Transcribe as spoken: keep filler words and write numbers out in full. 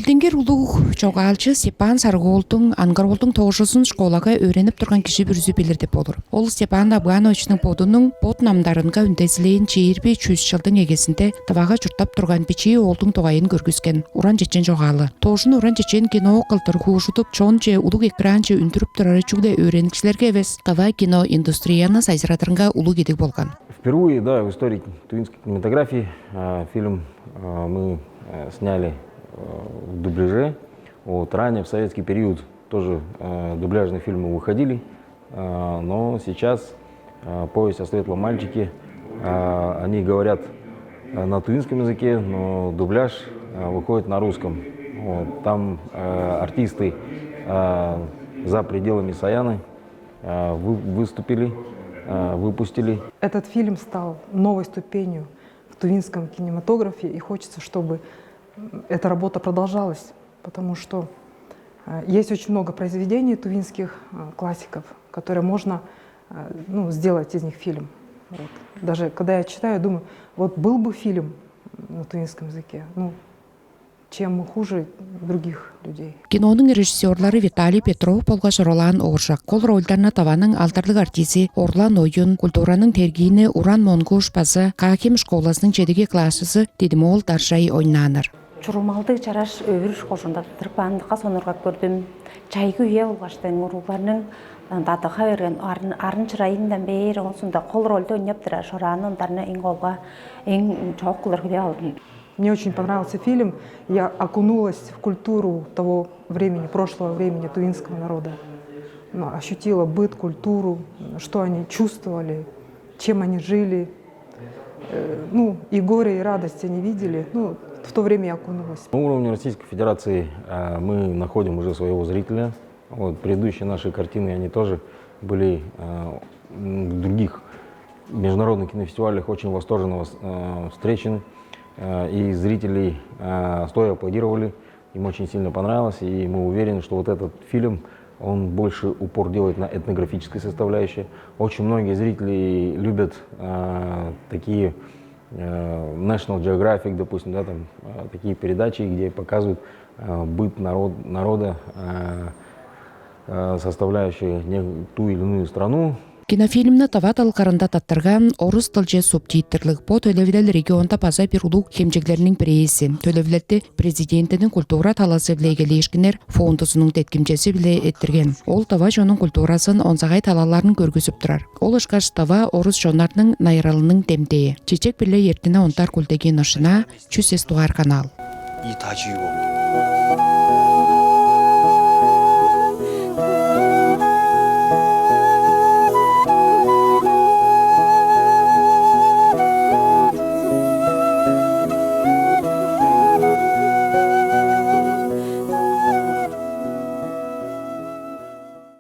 Билдингир улуг чогаалчы Степан Сарыгуулдуң, Аңгар-оолдуң тоожузун школага өөренип турган кижи бүрүзү билир деп болур. Ол Степан Абгановичтиң бодунуң бот намдарынга үндезилээн чээрби чүс чылдың эгезинде Тывага чурттап турган бичии оолдуң дугайын көргүскен уран чечен чогаалы. Тоожун уран чечен кино кылдыр хуужудуп, чонче, улуг экранче үндүрүп турары чүгле өөреникчилерге эвес, тыва кино индустрияны сайзырадырынга улуг идиг болган. Впервые, да, в истории тувинской кинематографии, э, фильм, э, мы, э, сняли, э, в дубляже. Вот, ранее, в советский период, тоже, э, дубляжные фильмы выходили, э, но сейчас, э, «Повесть о светлом мальчике», э, они говорят, э, на тувинском языке, но дубляж, э, выходит на русском. Вот, там, э, артисты, э, за пределами Саяны, э, вы-, выступили, э, выпустили. Этот фильм стал новой ступенью в тувинском кинематографе, и хочется, чтобы, м, эта работа продолжалась, потому что, э, есть очень много произведений тувинских, э, классиков, которые можно, э, ну, сделать из них фильм. Вот. Даже когда я читаю, думаю, вот был бы фильм на тувинском языке, ну, чем мы хуже других людей? Кинонуң режиссерлары Виталий Петров болгаш Ролан Ооржак. Кол рольдарны Тываның алдарлыг артизи Орлан Оюн, культураның тергиини Уран Монгуш база Каа-Хем школазының чедиги классчызы Дидим-оол Даржай ойнааннар. Чурумалдыг чараш өвүрүш кожуунда тырып, андыкка сонургап көрдүм. Чайгы үе болгаштың уругларның дадыга берген арын, арын чырайындан бээр, оон соонда кол рольду ойнап турар Шораан Ондарны эң колга, эң чоок кылдыр хүлээп алдым. Мне очень понравился фильм. Я окунулась в культуру того времени, прошлого времени тувинского народа. Ну, ощутила быт, культуру, что они чувствовали, чем они жили. Э, ну, и горе, и радость они видели. Ну, в то время я окунулась. На уровне Российской Федерации, э, мы находим уже своего зрителя. Вот, предыдущие наши картины, они тоже были, э, м, в других международных кинофестивалях очень восторженно вос-, э, встречены. Э, и зрители, э, стоя аплодировали. Им очень сильно понравилось, и мы уверены, что вот этот фильм, он больше упор делает на этнографической составляющей. Очень многие зрители любят, э, такие, э, National Geographic, допустим, да, там, э, такие передачи, где показывают, э, быт народ-, народа, э, э, составляющие не-, ту или иную страну. Кинофильмни тыва дыл кырында таптырган, орус дылче субтитрлыг бо төлевилел регионда база бир улуг хемчеглерниң бирээзи. Төлевилелди Президентиниң культура талазы-биле эгелээшкиннер фондузунуң деткимчези-биле эрттирген. Ол тыва чоннуң культуразын, онзагай талаларын көргүзүп турар. Ол ышкаш тыва, орус чоннарның найыралының демдээ. Чечек-биле эртине ондар Кулдегин ышына, чүс сес дугаар канал. 이 다지고